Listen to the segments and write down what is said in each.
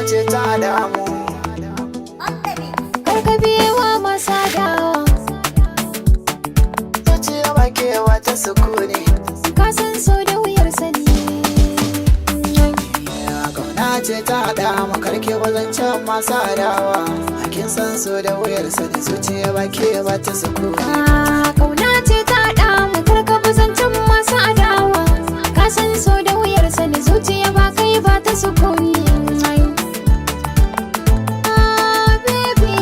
Ce ta damu. Kar ka biyewa masu adawa. Zuciya ba ke wata sukuni. Ka san so da wuyar sani. Kauna ce ta haɗa mu, karke wazancen masu adawa. Kin san so da wuyar sani, zuciya ba ke ba ta sukuni. Ah, kauna ce ta haɗa mu, kar ka bi zancen masu adawa. Ka san so da wuyar sani, zuciya ba kai ba ta sukuni. Ah, baby.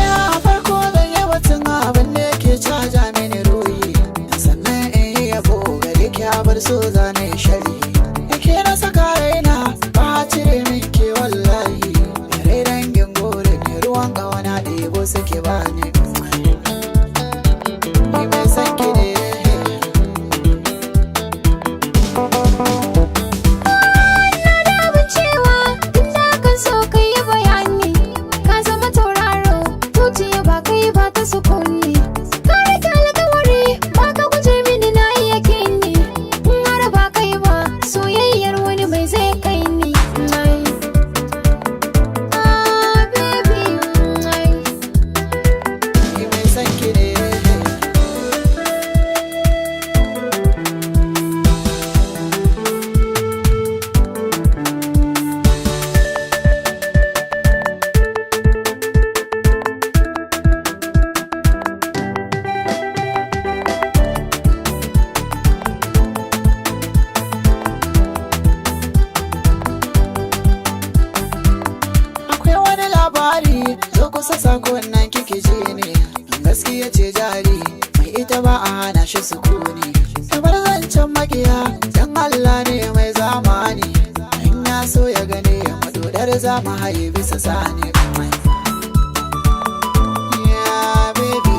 A farko zan yi batun abin da yake caja mini ruhi, sannan in yi yabo gare ki, bar so zane shari yake na saka raina, ba cire min ke wallahi. Rai dangin gore ne, ruwan ƙawana ɗebo suke bani. Ni mai san ki ne. Abin cewa tun da kan so ka yi bayani, ka zama tauraro, zuciya ba kai ba ta sukuni. Ka rike alkawari, ba ka guje mini, na iya kini. In har ba kai ba, soyayyar wani mai zai kai ni. Ah, baby. Ni mai san ki ne. Akwai wani labari, zo kusa, sakon nan kike ji ne. Gaskiya ce jari, mai ita ba a hana shi sukuni. Kamar zancen makiya, dan Allah ne mai zamani. In ya so ya gane ya madodar za mu haye bisa sani. Yeah, baby.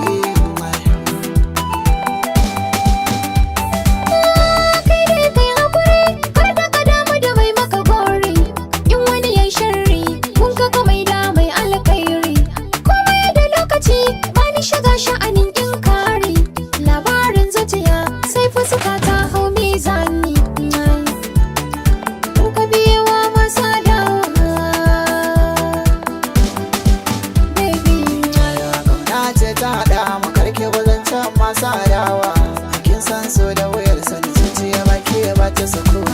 Kai dai kai hakuri, kar da ka damu da mai maka gori. In wani yayi sharri, kun ka mai da mai alkhairi. Komai da lokaci, bani shiga sha'anin inkari. Labarin zuciya sai fuska ta hau mizani. Kar ka biyewa masu adawa. Baby. Kauna ce ta haɗa mu, karke wazancen masu adawa. Kin san so da wuyar sani, zuciya ba ke ba ta sukuni.